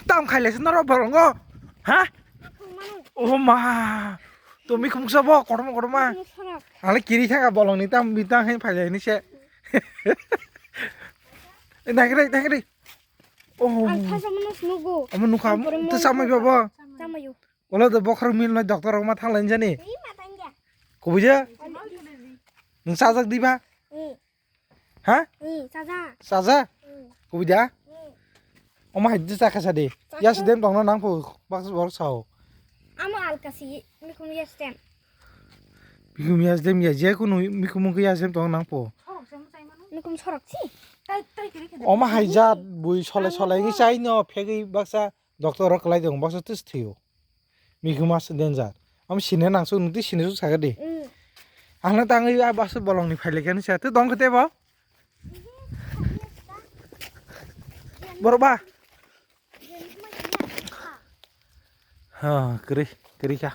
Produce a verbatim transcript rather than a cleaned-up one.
Tam khailai se norok bolongo. Ha? Oh ma. To mikhum sabo kotorma kotorma. Mikhum sorak. Ale kiri thaka bolongni tam bitang hai phailai ni se. Nagre nagre. Oh. Ang thasa mano snugo. Amo nukha. Ang pore to mo samai babo. Samayo. Ola do bokhorok mil noi doctor rok ma thanglai jani. Ri ma tangya. Kubui je? Ang. Nung sajak di ba? Ri. Ha? Ri, saja. Saja? Ri. Kubui da? Ri. Oma hai je chakha sadi. Chakha. Yas dem tongna nang pho bak bak sao. Amo alkasi mikhum yas dem. Mikhum yas dem ya je kunu mikhum mung yas dem tong nang pho. Mikhum sorok si. Oma hai jat bui sole sole ngi chai no phegwi baksa doctor rok klai dong baksa tis thio. Mikhum as danger. Am sine nang su nung ti sine su saga di. Mm. Ang na tangwi a bas bolong ni phaile kani sa tu dong khate ba. Borok ba. Ha, kri, kri kha.